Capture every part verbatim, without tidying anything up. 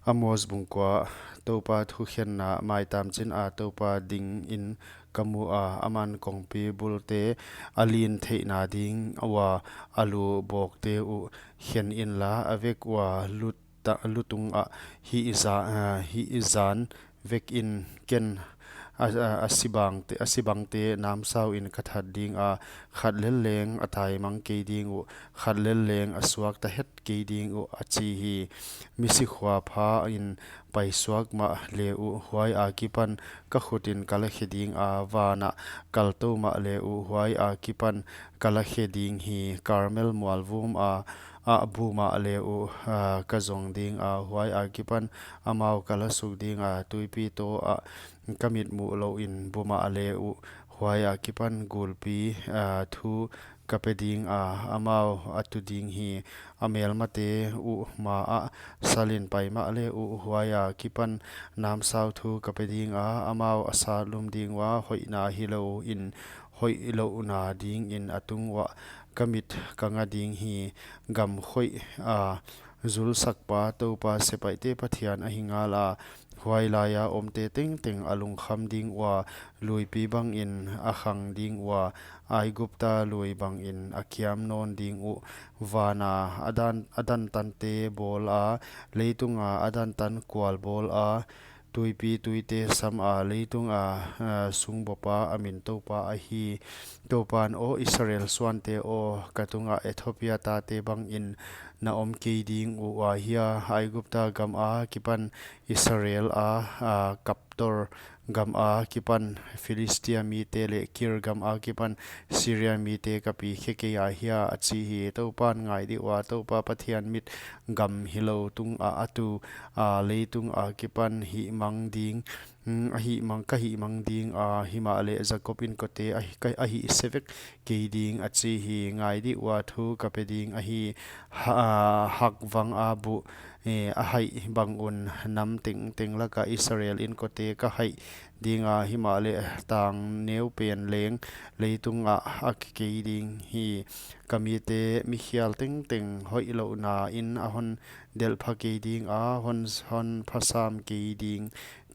Amos bung kua. Toupa thukhenna. Maitam chin a Toupa dingin ka mu a, aman kongpi bulte a lin theihna ding ua a lu bawkte uh khen inla, a vek ua luta-, lutung ah hih za-, ah, hih zan vekin ken a, a, a sibangte, a sibangte namsau in ka that ding a, khat lel leng a taimang kei ding uh, khat lel leng a suakta het kei ding uh, a chi hi. Misikhua pha in paisuak mahle uh, huai akipan ka khut in ka lakhe ding a, van ah kaltou mahle uh, huai akipan ka lakhe ding hi. Karmel mualvum a, ah bu mahle uh, ah, ka zong ding a, huai akipan amau ka lasuk ding a, tuipi taw ah ka mit muh louin bu mahle uh, huai akipan gulpi, ah, thu ka pe ding a, amau a tu ding hi. A melmate uh ma ah sal in pai mahle uh, huai akipan namsau thu ka pe ding a, amau a sat lum ding ua, hoihna hilouin hoihlouhna dingin a tung uah ka mit ka nga ding hi. Gam khoih a zulsakpa Toupa sepaihte Pathian ahi ngal a, huai lai a omte tengteng a lungkham ding ua, luipi bangin a khang ding ua, Aigupta lui bangin a kiam nawn ding uh. Van a a dan, a dantante bawl a, leitung a a dantan kual bawl a, tuipi tuite sam a, leitung a, ah, sungbawpa a min Toupa ahi. Toupan, aw Israel suante aw, ka tung ah Ethiopia tate bangin na om kei ding uh, huai a Aigupta gam akipan Israel a, ah, Kaptor gam akipan Philistia mite leh Kir gam akipan Syria mite ka pi khe kei a hia, a chi hi. Toupan, ngai dih ua, Toupa Pathian mit gam hilou tung ah a tu a, leitung akipan hihmang ding, mm, a hihmang, ka hihmang ding a, himahleh Jakob inkote a hi-, ka, a hihse vek kei ding, a chi hi. Ngai dih ua, thu ka pe ding ahi. Ha, hakvang a bu, eh, a haih bang un nam tengteng lak ah Israel inkote ka haih ding a, himahleh tang neu pen leng leitung ah a ki kei ding hi. Ka mite mikhial tengteng hoihlouhna in a hon delh pha kei ding a, hon, hon pha sam kei ding,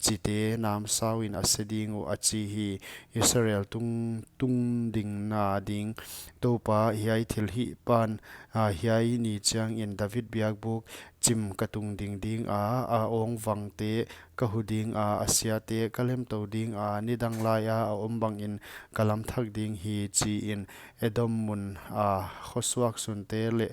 chite namsau in a se ding uh, a chi hi. Israel tung, tungdingna ding Toupa, hiai thil hih pan, ah, hiai ni chiangin David biakbuk chim ka tungding ding a, a awngvangte ka hu ding a, a siate ka lemtou ding a, nidang lai a a om bangin ka lamthak ding hi, chi in. Edom mun a khosuak sunte leh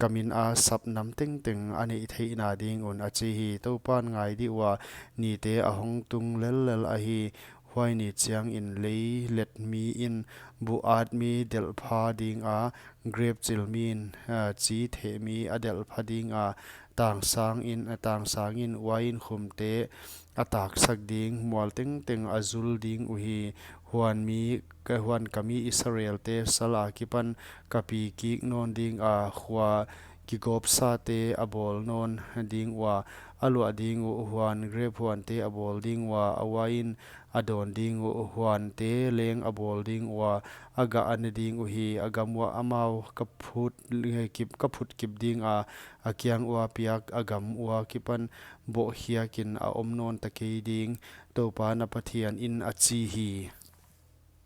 ka min a sap nam tengteng a neih theihna ding un, a chi hi. Toupan, ngai dih ua, nite a hong tung lellel ahi. Huai ni chiangin leilet mi in bu at mi delh pha ding a, grep chil mi in, ah, chi theh mi a delh pha ding a, tangsang in, ah, tangsang in uain khumte a taksak ding, mual tengteng a zul ding uhi. Huan mi, ka, huan ka mi Israelte sal akipan ka pi kik nawn ding a, khua kigawpsate a bawl nawn ding ua, a luah ding uh, huan grep huante a bawl ding ua, a uain a dawn ding uh, huante leng a bawl ding ua, a gah a ne ding uhi. A gam uah amau ka phut, eh, kip, ka phut kip ding a, a kiang ua piak a gam ua kipan bawhkhiak in a om nawn ta kei ding, Toupa na Pathian in a chi hi.